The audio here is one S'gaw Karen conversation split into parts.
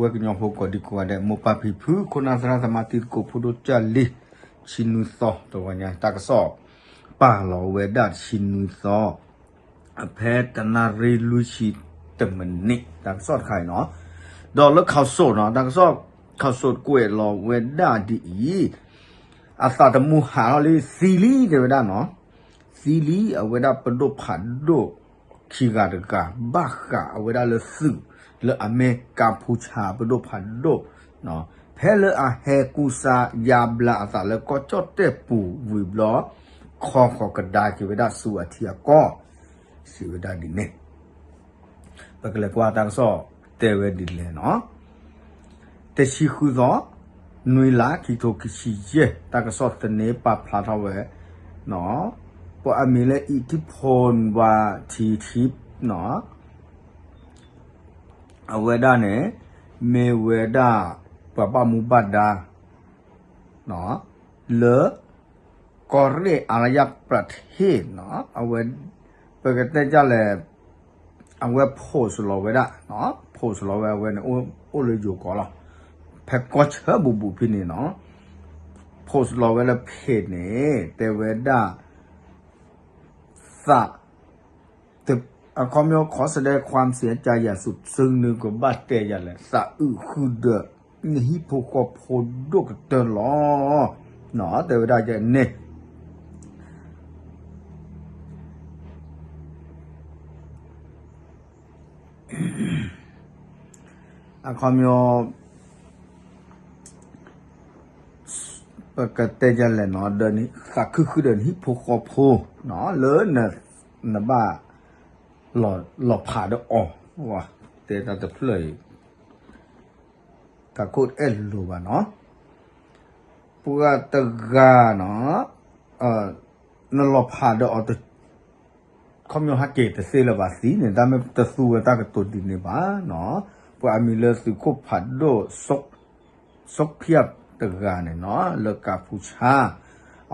ဝဲကညီဖိကိးဒံကိးဂၤဒဲး မိၢ်ပၢ်ဖံဖု ခိၣ်နၢ်သရၣ်သမါတံၤသကိးဖိဒိၣ်ကၢ်လံၤ ဆံနွံသီ တဂီၤညါ တၢ်ကစီၣ် ပာ်လီၤဝဲဒၣ်တဆံနွံသီ ဖဲတနၣ်ရံၣ်လွံၢ်ဆံတမံးနံး တၢ်ကစီၣ်တခါအံၤနီၤ, ဒီးလၢခီၣ်စိးနီၤ တၢ်ကစီၣ် ခီၣ်စိးကွဲးလီၤဝဲဒၣ်ဒ်အံၤ, အသးတမူဟးထီၣ်လံ သံလံတဲဝဲဒၣ်နီၤ, သံလံ အဝဲဒၣ်ပဒိၣ်ဖးဒိၣ်ခံဂၤတဂၤ ဘၣ်ဃးအဝဲဒၣ်လၢသုး လၢအမ့ၢ်ကါဖူဆါပဒိၣ်ဖးဒိၣ် ဖဲလၢအဟဲကူစါယါဘျါအသးလၢကီၢ်ကၠီၣ်တဲၣ်ပူၤဝံၤဘျီ ခီဃီၤကဒါက့ၤဝဲဒၣ်ဆူအထံအကီၢ် စံးဝဲဒၣ်ဒ်န့ၣ် ပကလဲၤကွၢ်တၢ်ကစီၣ်တဲဝဲဒ်လဲၣ်နီၤ, တဆံဃုသီ နွံလါ ခံကထိခံဆံယဲၢ် တၢ်ကစီၣ်သန့ပာ်ဖျါထီၣ်ဝဲ ပှၤအမံၤလၢ အံးထံဖိၣ် ဝါထံထံ အဝဲဒၣ်န့ၣ် မ့ၢ်ဝဲဒၣ် ပှၤဘၣ်မူဘၣ်ဒါ လၢ ကီၢ်ရ့ၣ် အါရယၣ်ပြထ့ၣ်နီၤ အဝဲ ပကတဲဒ်လဲၣ် အဝဲ post လီၤဝဲဒၣ် post လီၤဝဲအဝဲန့ၣ် အိၣ်လၢယိၤကီၢ်လီၤ, ဖဲကီၢ်ဆၢဘူးဘူးဖဲန့ၣ်နီၤ post လီၤဝဲလၢဖဲန့ၣ် တဲဝဲဒၣ် သး အခီပညီ ขอแสดงความเสียใจอย่างสุดซึ้ง န့ၣ်ကဘၣ်တဲယၤလဲၣ် သးအုးဃုာ်ဒီး နဟံၣ်ဖိဃီဖိဒိၣ်ကတၢၢ်လီၤ တဲဝဲဒၣ်ယဲန့ၣ် အခီပညီ ပကတဲယၤလဲၣ်နီၤ ဒီးသးခုဃုာ်ဒီးနဟံၣ်ဖိဃီဖိ လၢနဘၣ် လီၤဖးဒီးအီၤ တဲတၢ်တဖျၢၣ်အံၤ တၢ်ခိၣ်တအဲၣ်လိၤဘၣ်နီၤ ပှၤတဂၤနီၤ နလီၤဖးဒီးအီၤ ခီပညီဟဲက့ၤတသ့လၢၤဘၣ်သံန့ၣ် တၢ်မ့ၢ်တသူဝဲတၢ်ကတိၤဒ်န့ၣ်ဘၣ်နီၤ ပှၤအမံၤလၢသုးခိၣ်ဖးဒိၣ် စီၣ်ဖၠၣ်တဂၤန့ၣ်နီၤ လၢကါဖူဆါ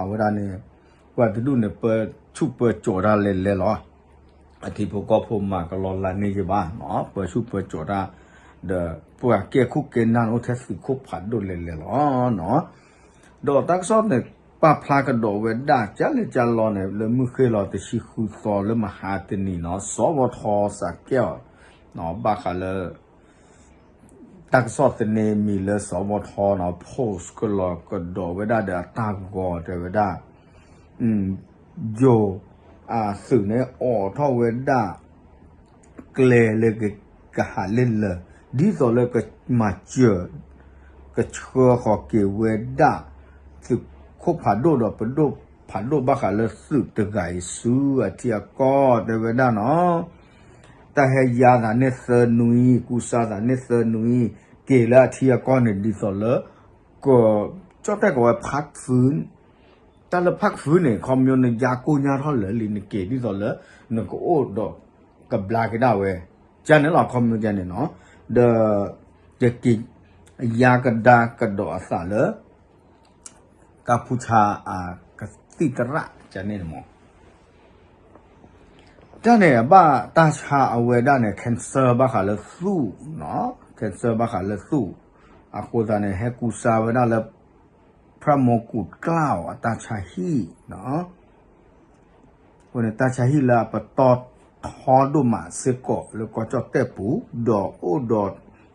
အဝဲဒၣ်န့ၣ် ပှၤတဒူၣ်န့ၣ် ပၢဆူၣ်ပၢစိးတၢ်လဲၤလဲၤလီၤ အထံဖိကီၢ်ဖိမၤကလီလါန့ၢ်ယဘၣ်နီၤ ပၢဆူၣ်ပၢစိးတၢ် ဒီးပှၤကဲခိၣ်ကဲနၢ်န့ၣ်အိၣ်ထဲသုးခိၣ်ဖးဒိၣ်လဲၤလဲၤလီၤနီၤ ဒီးတၢ်ကစီၣ်န့ၣ် ပာ်ဖျါကဒီးဝဲဒၣ် ကၢ်လဲၢ်ကၢ်လီၤန့ၣ် လၢမုၢ်ဃ့လီၤတဆံဃုသီလၢမဟါတနံၤနီၤ စီၤဘီထီစးကဲးအီၤ ဘၣ်ဃးလၢ တၢ်ကစီၣ်သန့မံၤလၢစီၤဘီထီနီၤ post ကလီၤကဒီးဝဲဒၣ်ဒီးအတၢ်ဂီၤတဲဝဲဒၣ် ယိၤ အသုးန့ၣ်အိးထီၣ်ဝဲဒၣ် ကျဲလၢကဟးလဲၢ်လၢ ဒ်သိးလၢကမၤစၢၤ ကဆှၢဃီၤက့ၤဝဲဒၣ် သုးခိၣ်ဖးဒိၣ်ဒီးပဒိၣ်ဖးဒိၣ်ဘၣ်ဃးလၢသုးတဂၤအံၤဆူအထံအကီၢ် တဲဝဲဒၣ်နီၤ တၢ်ဟဲယါသးန့ၣ်သၢနွံ ကူစါသးန့ၣ်သၢနွံ က့ၤလၢအထံအကီၢ်န့ၣ် ဒ်သိးလၢ က ကၠီၣ်တဲၣ်ကီးဝဲ ဖးဖု တၢ်လၢဖးဖုန့ၣ် ခီပညီနယါကိၢ်ညါထီၣ်လၢာ်လံ နက့ၤဒ်သိးလၢ နကအိၣ်ဒီးကဘျါက့ၤဒၣ်ဝဲ ကန့ၣ်လီၤ ခီပညီကန့ၣ်နီၤ ဒီး ယက့ၤ ယါကဒါကဒီးအသးလၢ ကါဖူဆါအကသံၣ်သရၣ်ကန့ၣ်မး တၢ်န့ၣ် အဘၣ်တၢ်ဆါအဝဲဒၣ်န့ၣ် cancer ဘၣ်ဃးလၢသူၣ်နီၤ cancer ဘၣ်ဃးလၢသူၣ် အဃိသတးန့ၣ် ဟဲကူစါဝဲဒၣ်လၢ ဖၣ်မူကူးကျၢ်အတၢ်ဆါဟံၣ်နီၤ အဃိန့ၣ် တၢ်ဆါဟံၣ်လၢအပတီၢ်ထီဒိၣ်မးစ့ၢ်ကီးလၢကီၢ်ကၠီၣ်တဲၣ်ပူၤ ဒီးအိၣ်ဒီး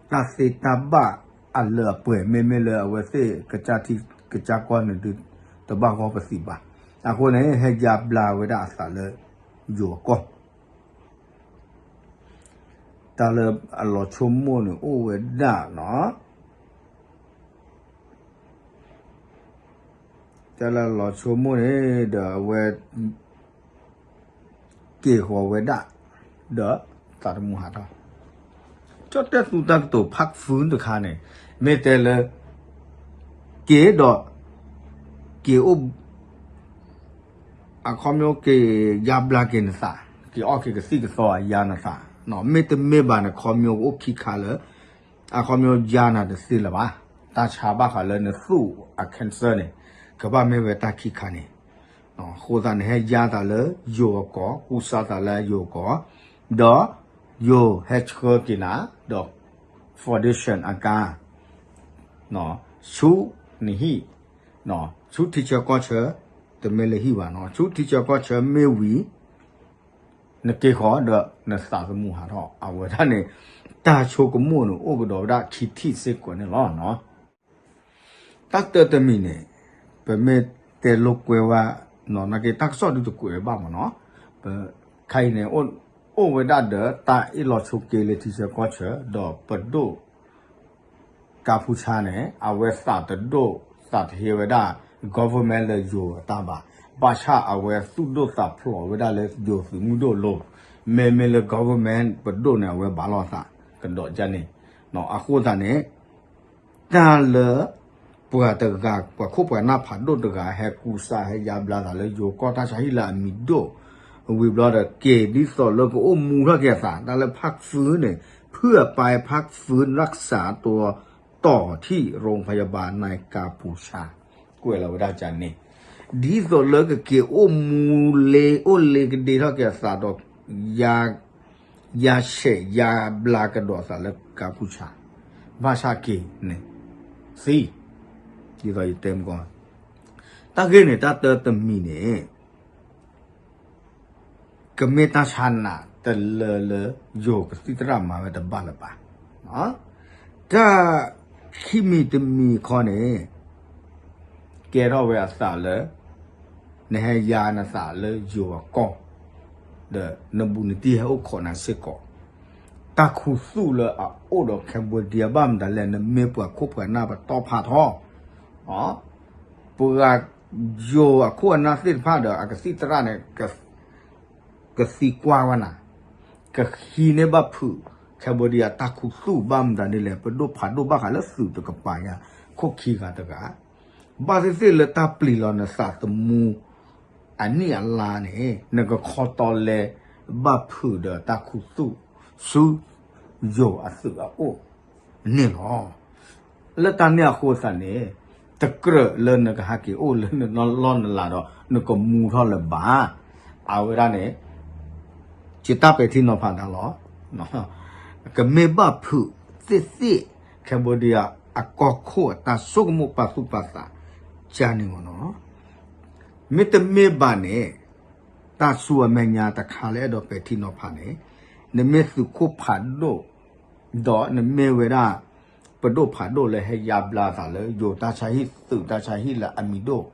တၢ်သ့တၢ်ဘၣ်အလၢအပှဲၤ မ့မ့ၢ်လၢအဝဲသ့ၣ်ကစၢ်ထံကစၢ်ကီၢ်န့ၣ်ဒုး တဘၣ်ဂီၢ်ပသံးဘၣ်. အဃိန့ၣ် ဟဲယါဘျါဝဲဒၣ်အသးလၢယိၤအကီၢ် တၢ်လၢအလီၤဆိကမိၣ်န့ၣ်အိၣ်ဝဲဒၣ်နီၤ တၢ်လၢအလီၤဆိကမိၣ်န့ၣ် ဒီးအဝဲ က့ၤဃီၤဝဲဒၣ် ဒီးသးတမူဟးထီၣ် ကၠီၣ်တဲၣ်သူတၢ်ကတိၤ ဖးဖုတခါန့ၣ် မ့ၢ်တဲလၢ က့ၤဒီး က့ၤအိၣ် အခီပညီက့ၤယါဘျါက့ၤနသး က့ၤအီၣ်က့ၤကသံၣ်ကသီအယါနသး မ့တမ့ၢ်ဘၣ်န့ၣ် ခီပညီကအိၣ်ခံခါလၢ အခီပညီယါနၤတသ့လၢၤဘၣ်. တၢ်ဆါဘၣ်ဃးလၢနသူၣ်အ cancer န့ၣ် ကဘၣ်မ့ၢ်ဝဲတၢ်ခံခါန့ၣ် အဃိသတးန့ၣ် ဟဲယါသးလၢယိၤအကီၢ် ကူစါသးလၢယိၤအကီၢ် ဒီးယိၤဟဲဆှၢက့ၤနၤ ဒီး foundation အကါ ဆူနဟံၣ်, ဆူထံဆၢကီၢ်ဆၢ, တမ့ၢ်လၢဟံၣ်ဘၣ်နီၤ, ဆူထံဆၢကီၢ်ဆၢမ့ၢ်ဝံၤ နက့ၤဃီၤဒီးနသးသမူဟးထီၣ် အဝဲဒၣ်န့ၣ် တၢ်ဆိကမိၣ်န့ၣ် အိၣ်ကဒီးဝဲဒၣ်ခံထံၣ်စ့ၢ်ကီးန့ၣ်လီၤ. တၢ်တၢတမံၤန့ၣ် ပမ့ၢ်တဲလိာ်ကွဲဝဲ နာ်က့ တၢ်ကစီၣ်ဒုးတကွဲးဝဲဘၣ်မ့ၢ်နီၤ, ခါအံၤန့ၣ် အိၣ်ဝဲဒၣ်ဒီးတၢ်အ့ၣ်လိာ်ဆိးက့လၢထံဆၢကီၢ်ဆၢ ဒီးပဒိၣ် ကါဖူဆါန့ၣ် အဝဲသးတဒိၣ်သးတဟ့ဝဲဒၣ် government လၢယိၤအတၢ်ဘၣ်, ဘၣ်ဆၣ်အဝဲသူၣ်ဒိၣ်သးဖျိးဝဲဒၣ်လၢယိၤသုးမုၢ်ဒိၣ်လိၤ, မ့မ့ၢ်လၢ government ပဒိၣ်န့ၣ် အဝဲဘၣ်လိာ်သးကဒီးဒ်န့ၣ်, အဃိသတးန့ၣ် တၢ်လၢ ပှၤတဂၤ ပှၤခိၣ်ပှၤနၢ်ဖးဒိၣ်တဂၤ ဟဲကူစါဟဲယါဘျါသးလၢယိၤကီၢ်တၢ်ဆါဟံၣ်လၢအမံၤဒိၣ်, ဝံၤဘျီဒီးက့ၤဒ်သိးလၢကအိၣ်မူထီၣ်က့ၤအသး တၢ်လၢ ဖၣ်ကဖုန့ၣ် ဖုအပၢ် ဖၣ်ကဖု รักษาตัวต่อที่โรงพยาบาล นายกาปูชา ကွဲးလီၤဝဲဒၣ်ဒ်န့ၣ်, ဒ်သိးလၢကက့ၤအိၣ်မူလ့ အိၣ်လ့ကဒ့ထီၣ်က့ၤအသးဒီး ယါ ယါဆဲးယါဘျါကဒီးသးလၢကါဖူဆါ, ဘၣ်ဆၣ်က့ၤန့ၣ် သံ, ဒ်သိးယတဲမကီ, တၢ်ဂ့ၢ်န့ၣ် တၢ်တၢတမံၤန့ၣ် ကမ့ၢ်တၢ်ဆါနးတလၢလၢ ယိၤကသံၣ်သရၣ်မၤဝဲတဘၣ်လၢၤဘၣ်. တၢ်ခံမံၤတမံၤခီန့ၣ် ကဲထီၣ်ဝဲအသးလၢ နဟဲယါနသးလၢယိၤအကီၢ် ဒီးနဘူးနတံၢ်ဟဲအိၣ်ခိးနၤစ့ၢ်ကီး, တၢ်ခူသူၣ်လၢအအိၣ်ဒီး Cambodia ဘၣ်မတၤလဲၣ် နမ့ၢ်ပှၤခိၣ်ပှၤနၢ်ပတီၢ်ဖးထီ, ပှၤယိၤအခိၣ်အနၢ်သ့ၣ်တဖၣ်ဒီး အကသံၣ်သရၣ်န့ၣ် ကသံကွၢ်ဝဲနၤ, ကဟံးန့ၢ်ဘၣ်ဖုး Cambodia တၢ်ခူသူၣ်ဘၣ်မတၤဒ်လဲၣ် ပဒိၣ်ဖးဒိၣ်ဘၣ်ဃးလၢသုးတကပၤညါ ခိၣ်ခံဂၤတဂၤ, ဘၣ်သ့ၣ်သ့ၣ်လၢတၢ်ပျံၤလီၤနသးသမူ အနံၣ်အလါန့ၣ် နကခီတီလဲ ဘၣ်ဖုးဒီးတၢ်ခူသူၣ် ဆူ ယိၤအသုးအအိၣ်န့ၣ်လီၤ. လၢတၢ်န့ၣ်အဃိသတးန့ၣ် တကြၢးလၢနကဟးက့ၤအိၣ်လၢနလီၢ်နလၤဒီး နကမူထီၣ်လၢၤဘၣ်. အဝဲဒၣ်န့ၣ် ယတၢ်ပဲာ်ထံနီၤဖးဒၣ်လီၤ. ကမ့ၢ်ဘၣ်ဖုးသ့ၣ်သ့ၣ် Cambodia အကီၢ်ခိၣ်အတၢ်ဆိကမိၣ်ပာ်သူၣ်ပာ်သး ကန့ၣ်မ့ၢ်နီၤ. မ့တမ့ၢ်ဘၣ်န့ၣ် တၢ်ဆူအမဲာ်ညါတခါလၢအဲၣ်ဒိးပဲာ်ထံနီၤဖးန့ၣ် နမ့ၢ်သုးခိၣ်ဖးဒိၣ် ဒီးနမ့ၢ်ဝဲဒၣ် ပဒိၣ်ဖးဒိၣ်လၢဟဲယါဘျါသးလၢ ယိၤတၢ်ဆါဟံၣ် သုးတၢ်ဆါဟံၣ်လၢအမံၤဒိၣ်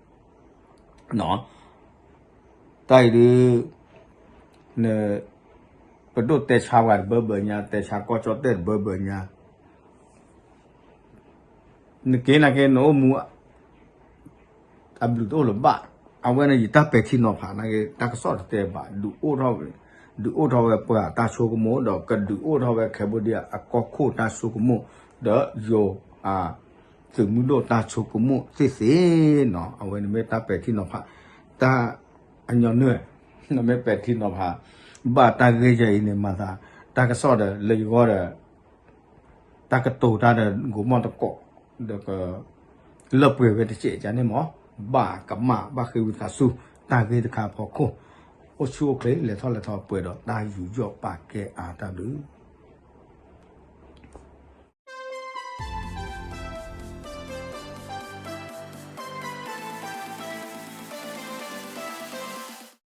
တၢ်အံၤဒုး ပဒိၣ်တဲဆါဝဲတဘၢဘၢညါ တဲဆါကီၢ်ကၠီၣ်တဲၣ်တဘၢဘၢညါ နက့ၤနာ်က့ နအိၣ်မူ အဘျုးတအိၣ်လၢၤဘၣ်. အဝဲန့ၣ်ယတၢ်ပဲာ်ထံနီၤဖးနာ်က့ တၢ်ကစီၣ်တတဲဘၣ် ဒုးအိၣ်ထီၣ်ဝဲ ဒုးအိၣ်ထီၣ်ဝဲပှၤတၢ်ဆိကမိၣ် ဒီးကဒုးအိၣ်ထီၣ်ဝဲ Cambodia အကီၢ်ခိၣ်တၢ်ဆိကမိၣ် ဒီးယိၤ သုးမုၢ်ဒိၣ်တၢ်ဆိကမိၣ်သ့ၣ်သ့ၣ်နီၤ အဝဲန့ၣ်မ့ၢ်တၢ်ပဲာ်ထံနီၤဖး တၢ်အညီနုၢ် နမ့ၢ်ပဲာ်ထံနီၤဖး ဘၣ်တၢ်ဂ့ၢ်ယဲအံၤန့ၣ် မၤသး တၢ်ကစီၣ်ဒီးလၢယဂီၢ်ဒီး တၢ်ကတိၤတၢ်ဒီး ကိးမီၢ်တကိး ဒီးက လၢပှဲၤဝဲတစဲးကန့ၣ်မ့ၢ် ဘၣ်ကမၣ်ဘၣ်ဃ့ဝံသးစူၤ တၢ်ဂ့ၢ်တခါအဖီခိၣ် အိၣ်ဆူၣ်အိၣ်ချ့ လဲၤထီၣ်လဲၤထီပှဲၤဒီးတၢ်ယူးယီၣ်ပာ်ကဲအါတၢ်ဘျုး